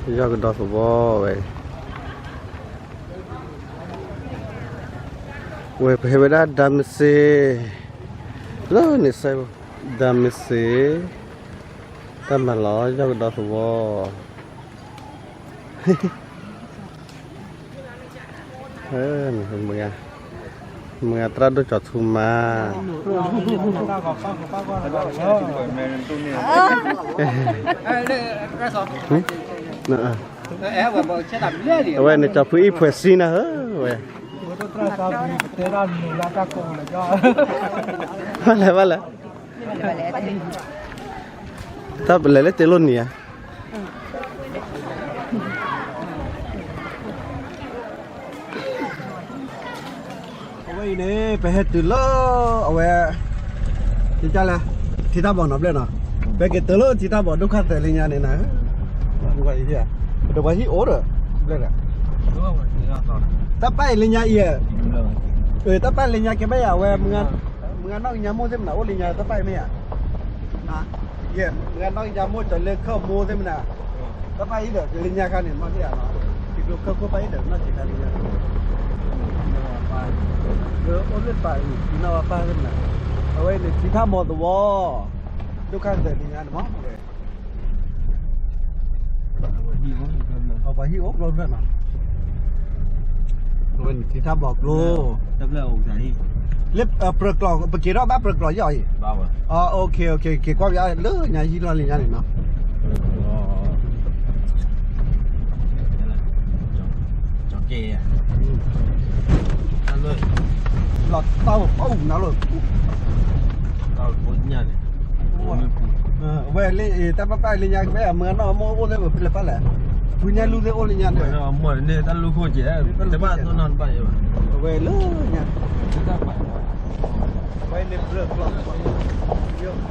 ယီၢ်ကဒီသဝီဝဲ, ဝဲပဟဲဝဲဒၣ်ဒၣ်မ့ၢ်စ့, လၢန့ၣ်စဲး, ဒၣ်မ့ၢ်စ့, တၢ်မၤလီၤ ယီၢ်ကဒီသဝီ, မုၢ်ဂၤသရၣ်ဒိၣ်ကၠီၤထူမါ အဝဲန့ၣ် ကၠီၤဖုအံၣ်ဖှဲးစံနၤဧၢ, ဝဲ, ဘၣ်လဲၣ်ဘၣ်လဲၣ်, တၢ်ပလဲၤလၢတ့လိၣ်နံၤဧါ. အဝဲအံၤန့ၣ် ပဟဲတုၤလၢ အဝဲ လဲၣ်, ထံတၢ်ဘီၣ်နီၤဘျဲၣ်နီၤ, ပက့ၤတုၤလၢထံတၢ်ဘီၣ်ဒိၣ်ခါသဲးလၢညါန့ၣ်နၤ, ဒီးပှၤဟံၣ်အိၣ်ဒီး, ဘျဲၣ်, တၢ်ပၢ်အံၤလၢညါအံၤ, တၢ်ပၢ်လၢညါကဲဘၣ်ယၤ အဝဲ မုၢ်ဂၤနီၢ်ကညီမိၢ်သ့ၣ်မနၤ အိၣ်လၢညါတၢ်ပၢ်အံၤမ့ၢ်ဧါ, မုၢ်ဂၤနီၢ်ကညီမိၢ် ကၠီၤလၢခၢၣ်မိၢ်သ့ၣ်မနၤ, တၢ်ပၢ်အံၤဒီး လၢညါခါန့ၣ် မ့ၢ်ဧါနီၤ, ထံကျိခၢၣ်ခိၣ်ပၢ်အံၤဒီး နီၢ်က့ၤခါလၢညါ, အိၣ်လၢပၢ်အံၤ ပနီၢ်ဝဲပၢ်သ့ၣ်မနၤ, အဝဲန့ၣ်ထံထၣ်ဘီၣ်သဝီ ဒိၣ်ခါသဲးလၢညါန့ၣ်မ့ၢ် ပှၤဟံၣ်အိၣ်ကျိဖျၢၣ်နီၤ, အဝဲန့ၣ်ထံထၣ်ဘီၣ်ကျိ, လၢပြၢကျီၢ် ပက့ၤထီၣ်ဘၣ်ပြၢကျီၢ်ယီၤအံၤ, က့ၤကွၢ်ပယါလၢညါဟံၣ်လီၢ်လၢညါန့ၣ်နီၤ, လီၤတၢ်ပအူနၤလီၤ, ဝဲလၢ တၢ်ပၢ်ပၢ်လၢညါကဘၣ် အမုၢ်ဂၤနီၢ်မိၢ်အိၣ်သ့ၣ် ပလဲၤပၢ်လဲၣ်, ဖုညါလူၢ်သ့ၣ်အိၣ်လၢညါန့ၣ်, တၢ်လူၢ်ခိၣ်ကဲး, တဘၣ်နီတဘၣ်, အဝဲလၢညါ, အဝဲန့ၣ်ပြၢကျီၢ်,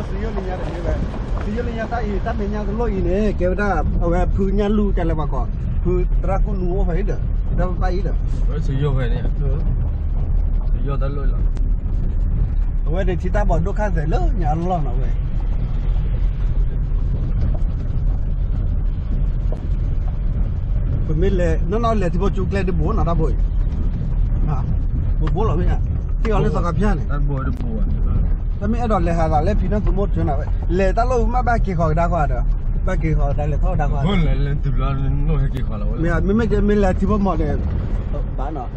သုယိၣ်လၢညါတမ့ၢ်ဝဲ, သုယိၣ်လၢညါတၢ်အံၤ တၢ်မဲာ်ညါတလိၣ်အံၤန့ၣ် ကဲဝဲဒၣ် အဝဲဖုညါလူၢ်တၢ်လဲၤပှၤကီၢ်, ဖုသရၣ်ကူၣ်နူအိၣ်ဖဲအံၤဒီး တၢ်ပၢ်ပၢ်အံၤဒီး, သုယိၣ်ဖဲန့ၣ်, သုယိၣ်တၢ်လိၣ်လီၤ, အဝဲန့ၣ်ထံတၢ်ဘီၣ်ဒိၣ်ခါသဲးလၢညါအလီၢ်နီၤဝဲ ပမ့ၢ်လဲၤ နီၢ်နီၢ်လဲၤထံဖိကၠူကျဲတဘိနီၤ တၢ်ဘိအံၤ, ဘိဘိလီၤမ့ၢ်ဧါ, ထံၣ်အီၤလၢသီခါဖၠၣ်န့ၣ်, တၢ်မ့ၢ်အဲၣ်ဒိးလဲၤဟးသးလၢဖံနီၢ်သူမိၣ်တၢ်န့ၣ်ဝဲ, လဲၤတၢ်လီၢ်မ့ၢ်ဘၣ်က့ၤဃီၤကဒါဃီဒီး, ဘၣ်က့ၤဃီၤကဒါလဲၤထီၣ်ကဒါဃီ, မ့မ့ၢ်မ့ၢ်လဲၤထံဖိမီၤန့ၣ်, ဘၣ်နီၤ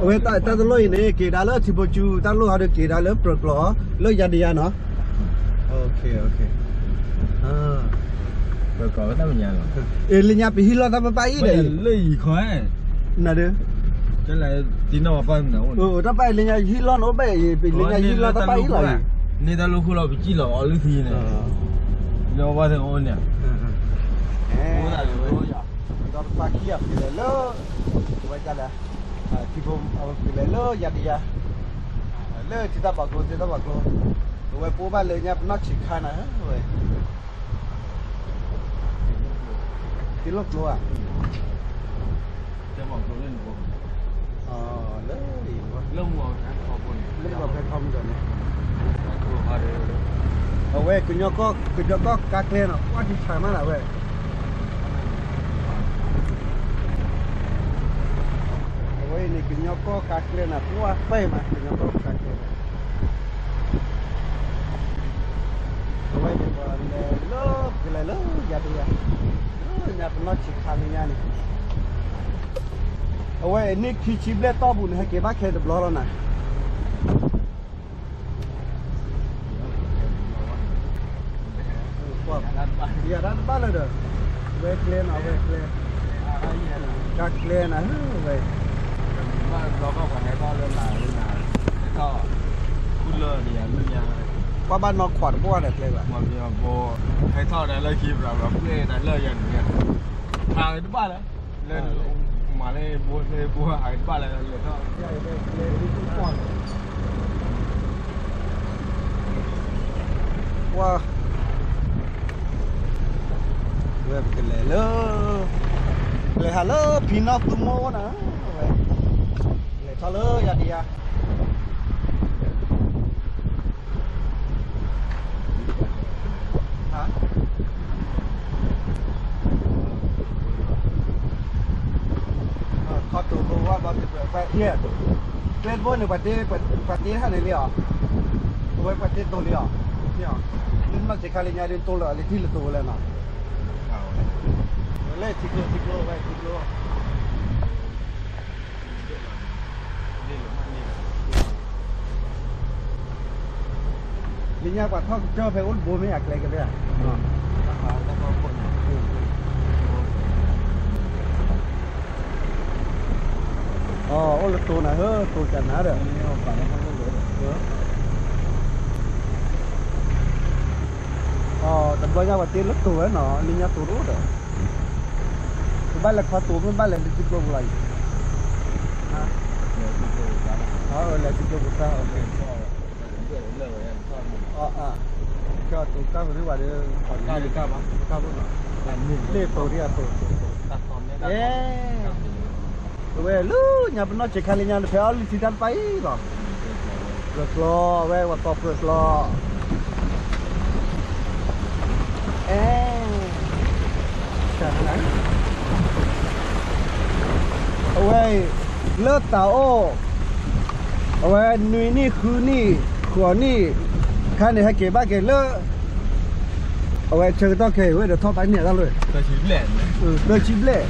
အဝဲတၢ်တလိၣ်အံၤန့ၣ် က့ၤဒါလၢထံဖိကၠူ တၢ်လိၣ်ဟီဒီးက့ၤဒါလၢပြၢကျီၢ် လၢယၤဒယၤနီၤ, လၢညါပဟံၣ်လီၢ်တၢ်ပၢ်ပၢ်အံၤဒီး, တၢ်ပၢ်လၢညါဟံၣ်လီၢ်န့ၣ်အိၣ်ဘၣ်အံၤ ပလၢညါဟံၣ်လီၢ်တၢ်ပၢ်အံၤလီၤအံၤ, န့ၢ်တၢ်လိၣ်ခိၣ်လီၤ ပစံၣ်လီၤအီၤလၢသံန့ၣ်, လၢဘၣ်သ့ၣ်အိၣ်န့ၣ်, ဒီးပသးခံဂၤဖဲလဲၣ်လၢ, ဝဲဒ်လဲၣ်, ထံဖိ, ဖဲလဲၣ်လၢယၤဒယၤ, လၢထံတၢ်ဘီၣ်ကျိ ထံတၢ်ဘီၣ်ကျိ, အဝဲပအိၣ်ဘၣ်လၢညါပနီၢ်ဆံးခါနၤဝဲ, ထံလိၣ်ကျိဧါ, လၢ, လၢမုၢ်ဂီၤဖဲခီမုၢ်ဂီၤန့ၣ်, အဝဲကညီကီၢ်ကါကျဲနီၤ ကွၢ်ထံဆးမးနၤဝဲ အဝဲအံၤန့ၣ် ကညီကီၢ်ကါကျဲနၤ ကွၢ်ပဲၢ်မး ကညီကီၢ်ကါကျဲ, အဝဲန့ၣ်ပလဲၤလၢ ပကလဲၤလၢယၤဒယၤ, လၢညါပနီၢ်ဆံးခါလၢညါန့ၣ်, အဝဲန့ၣ်ခံဆံဘျဲၣ်တီၢ်ပူၤန့ၣ် ဟဲက့ၤဘၣ်ခဲတဘျီလီၤနၤ ယၤတၢ်တဘၣ်လၢၤဒီး, ဝဲကျဲနီၤ ဝဲကျဲ, ကါကျဲနၤ ဝဲ, ဘၣ်ဘျီဘၣ်ပှၤဟဲထီၣ်လၢနၤလၢနၤ, ဟဲထီၣ်, ခူလၢနယၤမုၢ်ညါ, ကွၢ်ဘၣ်နီၢ်ခွးတဘိၣ်ဝဲဒီးကျဲဘၣ်, မ့ၢ်ဘျီဘိ, ဟဲထီၣ်ဒီးလၢခံပှၤဘျီပှဲၤတၢ်လၢယၤန့ၣ်, ဟးတဘၣ်လၢ လၢ, မၤလၢဘိလၢဘိဟးတဘၣ်လၢလဲၤထီၣ်, ဝဲပကလဲၤလၢ, လဲၤဟးလၢဖံနီၢ်သူမိၢ်အိၣ်နၤ, ဝဲ, လဲၤထီၣ်လၢယၤဒယၤ ယၤဒယၤ ကျဲတဘိန့ၣ် ပှၤတ့ထီၣ်န့ၣ်လံအီၤ, အဝဲပှၤတ့တိၤလံအီၤ, လၢနီၢ်ဆံးခါလၢညါဒ်တိၤလၢအလံထံၣ်လၢတိၤဝဲလဲၣ်နီၤ, လၢထံကျိထံကျိဝဲထံကျိ လၢညါပှၤထီၣ်ကစၢၢ်ဖဲအိၣ်တဘိမ့ၢ်အကျဲကဲဖဲဧါ, အိၣ်လၢတိၤနၤဧၢ, တိၤကနၤဒီး, တဘျီညါပှၤတ့လၢတိၤဝဲနီၤ, လၢညါတိၤတအိၣ်ဒီး, ပဘၣ်လဲၤခီတိၤမ့ၢ်ဘၣ်လဲၤလၢထံကျိပူၤလီၤအံၤ, လဲၤထံကျိပူၤတၢ် ကၠီတိၤတၢ်ဝဲန့ၣ်ဝဲဒီး, တၢ်ဖိနီၤ, လ့ၣ်တိၤဒ်အတိၤ, အဝဲလၢညါပနီၢ်ဆံးခါလၢညါန့ၣ် ဖဲအီၣ်လံထံတၢ်တပာ်အံၤလီၤ, ကြၢးကျီဝဲ ဝဲတီကြၢးကျီ အဲ အဝဲအံၤ လၢတၢ်အိၣ် အဝဲနွံနံၣ် ဃုနံၣ် ဃိးနံၣ် ခါန့ၣ် ဟဲက့ၤဘၣ်က့ၤလၢ အဝဲဆၢကတီၢ်ခဲအံၤ ဝဲဒီးထီၣ်တၢ်န့ၣ်တၢ်လၢ သၢဆံဘျဲၣ်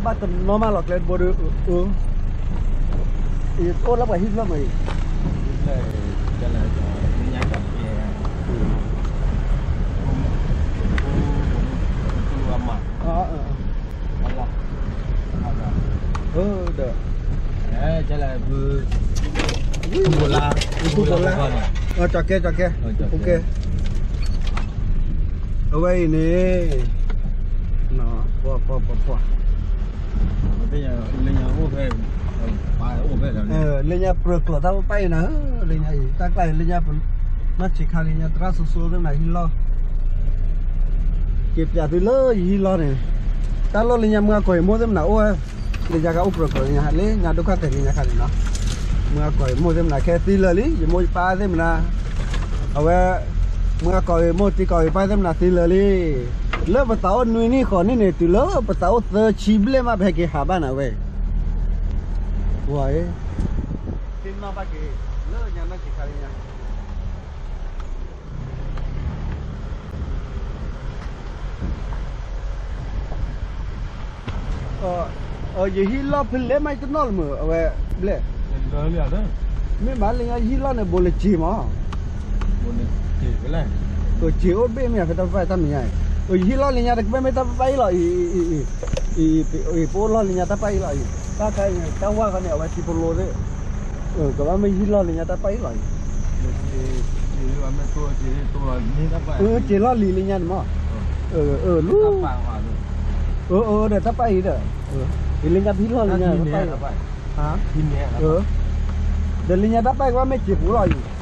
ဘၣ်တနီၤမးလီၤကျဲတဘိဒီး အိၣ်လၢပှၤဟံၣ်ဖျၢၣ်မ့ၢ်အံၤ ဒီး ကၠီကဲ ကၠီကဲ အဝဲအံၤန့ၣ် ပှၤ ပှၤ ပှၤ ပှၤ လၢညါပြၢကျိာ်တၢ်ပၢ်အံၤနၤဧၢ, လၢညါအံၤ တၢ်ကျါအံၤ လၢညါ နီၢ်ဆံးခါလၢညါ သရၣ်စိၤစိၤသ့ၣ်မနၤဟံၣ်လီၢ် က့ၤပျးသုလၢယဟံၣ်လီၢ်န့ၣ်, တၢ်လီၢ်လၢညါမုၢ်အကီၢ်အံၤမိၢ်သ့ၣ်မနၤအိၣ်ဝဲ, လၢညါကအိၣ်ပြၢကျိာ်လၢညါ လၢညါဒုက္ခသည်လၢညါခါန့ၣ်နီၤ, မုၢ်အကီၢ်အံၤမိၢ်သ့ၣ်မနၤခဲသံလၢာ်လံ, ယမိၢ်ယပၢ်သ့ၣ်မနၤ, အဝဲ မုၢ်အကီၢ်အံၤမိၢ်တံၤကီၢ်အံၤပၢ်သ့ၣ်မနၤသံလၢာ်လံ, လၢပသးအိၣ်နွံနံၣ်ဃိးနံၣ်န့ၣ် တုၤလၢပသးအိၣ်သၢဆံဘျဲၣ်မး ပဟဲက့ၤဟးဘၣ်နၤဝဲ, ဝဲ သ့ၣ်နီၣ်ဘၣ်က့ၤ လၢညါနီၢ်ဆံးခါလၢညါ ယဟံၣ်လီၢ်ဖဲလဲၣ်မးတနီၣ်လၢၤမုၢ် အဝဲဘျဲၣ်, မ့ၢ်ဘၣ်လၢညါယဟံၣ်လီၢ်န့ၣ် ဘိးလၢစ့ၤမး, စ့ၤအိၣ်တဘ့ၣ်မ့ၢ်ဖဲတၢ်ပၢ်တၢ်မဲာ်ညါ, ယဟံၣ်လီၢ်လၢညါတကဘၣ်မ့ၢ်တၢ်ပၢ်အံၤလီၤအံၤ, ပအိၣ်လီၢ်လၢညါတၢ်ပၢ်အံၤလီၤအံၤ, တၢ်ခါအံၤ တၢ်ဝါခီန့ၣ် အဝဲထံဖိလိသ့ၣ် ကဘၣ်မ့ၢ်ယဟံၣ်လီၢ်လၢညါတၢ်ပၢ်အံၤလီၤအံၤ, စ့ၤလီၢ်လံၤလၢညါန့ၣ်မး, လၢ ဒီးတၢ်ပၢ်အံၤဒီး, လၢညါတၢ်ပၢ်အံၤဒီး, ဒီးလၢညါတၢ်ပၢ်အံၤကဘၣ်မ့ၢ်စ့ၤပူၤလီၤအံ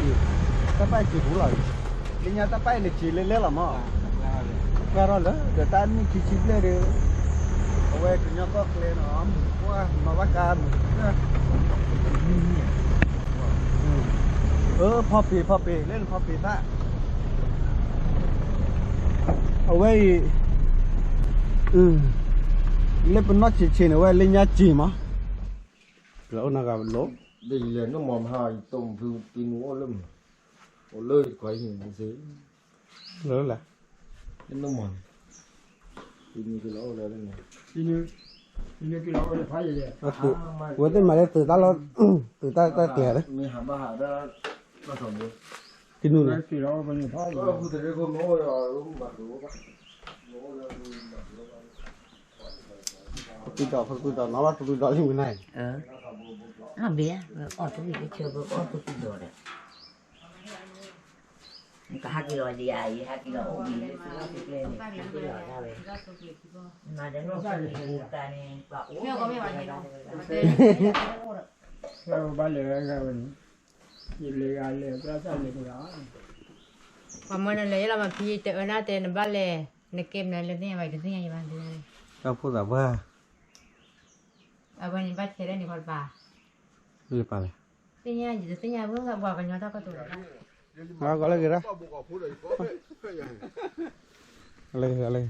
ၤ, တၢ်ပၢ်စ့ၤပူၤလီၤအံၤ, လၢညါတၢ်ပၢ်အံၤန့ၣ်စ့ၤလဲၤလဲၤလီၤမး, ပှၢ်ထီၣ်လၢ ဒီးတၢ်နံၣ်ခံဆံဘျဲၣ်ဒီး, အဝဲကညီကီၢ်ချၢနီၤ, မုၢ်ပှၢ်နီၤဘၣ်ကါမုၢ်, အၢ ဖီပ့ၤ ဖီပ့ၤ လၢနဖီပ့ၤသၣ် အဝဲအံၤ, လၢပနီၢ်ဆံးဆံးန့ၣ် အဝဲလၢညါစ့ၤမး, လၢအိၣ်နဂၤလိၤ, ဒ်လဲၣ်နမၤမဟါ ယတိၢ်မဖုပံနူအိၣ်လၢမုၢ်, အိၣ်လၢယတခွါယဟံၣ်န့ၣ်စ့ၢ်, လၢလၢ, နမၤန့ၣ်, ပံနူကလီၤအိၣ်လၢန့ၣ်, ပံနူ, ပံနူကလီၤအိၣ်လၢဖးယံၤယဲၢ်, ဝဲသ့ၣ်မၤလၢသုးတၢ်လီၢ်, သုးတၢ်တၢ်ကျဲၤလၢ, ပံနူန့ၣ် ပကွံဒီး ပကွံဒီး နီၢ်ဘၣ်ပကွံဒီးလံမုၢ်နၤ, အဘ့ၣ်, အီၣ်တဝံၣ်တဆၢ ပကအီၣ်တဝံၣ်ဒီး, ကဟဲက့ၤလီၤယၤအံၤ ဟဲက့ၤလီၤအိၣ်ဘှံးလၢသုလီၢ်သုကျဲန့ၣ် ဟဲက့ၤလီၤဒၣ်ဝဲ, မၤဒီးနီၢ်ကီၢ်န့ၣ်ပူၤတၢ်န့ၣ် ပှၤအိၣ်ဘၣ်လဲၤဂၤဝဲန့ၣ်, ယလဲၤဂၤလဲၤ ပျၢ်တၢ်လဲၤကလီၤ ပှၤမၢနလဲၤယလီၤမး ဖံတအၢနၤတဲနဘၣ်လဲၤ, နကဲမနုၤလဲၣ်သ့ၣ်ညါဘၣ် တသ့ၣ်ညါယဘၣ်သ့ၣ်ညါန့ၣ်, တၢ်ဖိသၣ်ပှၢ်, အဝဲန့ၣ်ဘၣ်ဆဲးလၢန့ၣ်ခီတပၤ, မ့ၢ်ပာ်လဲၣ်, သ့ၣ်ညါယတသ့ၣ်ညါဝဲပှၤကညီတၢ်ကတိၤတၢ်, ဂီၤလၢဂ့ၤရၣ်, လၢ လၢ လၢ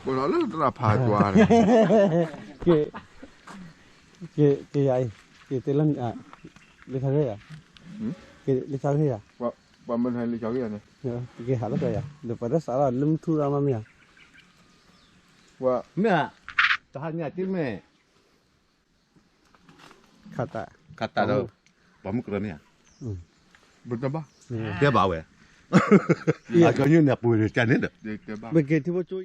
ကလၢတရၣ်ဖးကွၢ်န့ၣ် က့ၤ က့ၤ က့ၤယၤအံၤ က့ၤတဲလၢ လၢဆါဂ့ၢ်ယၤ က့ၤလၢဆါဂ့ၢ်ယၤ ပှၤမၢလၢဆါဂ့ၢ်ယၤန့ၣ် က့ၤဟးလၢကျဲယၤ ဒီးပှၤတစးလီၤ လၢမုၢ်ထူၣ်ရၣ်မးမ့ၢ်ဧါ မ့ၢ်ဧါ တဟါညါတမ့ၢ် ခးတး ခးတးဒီး ပှၤမုၢ်ကရၢမ့ၢ်ဧါ တဲဘၣ်ဝဲ အကညိၣ်န့ၣ်ပူၤန့ၣ်ကန့ၣ်ဒီး ပက့ၤထံဖိကၠိ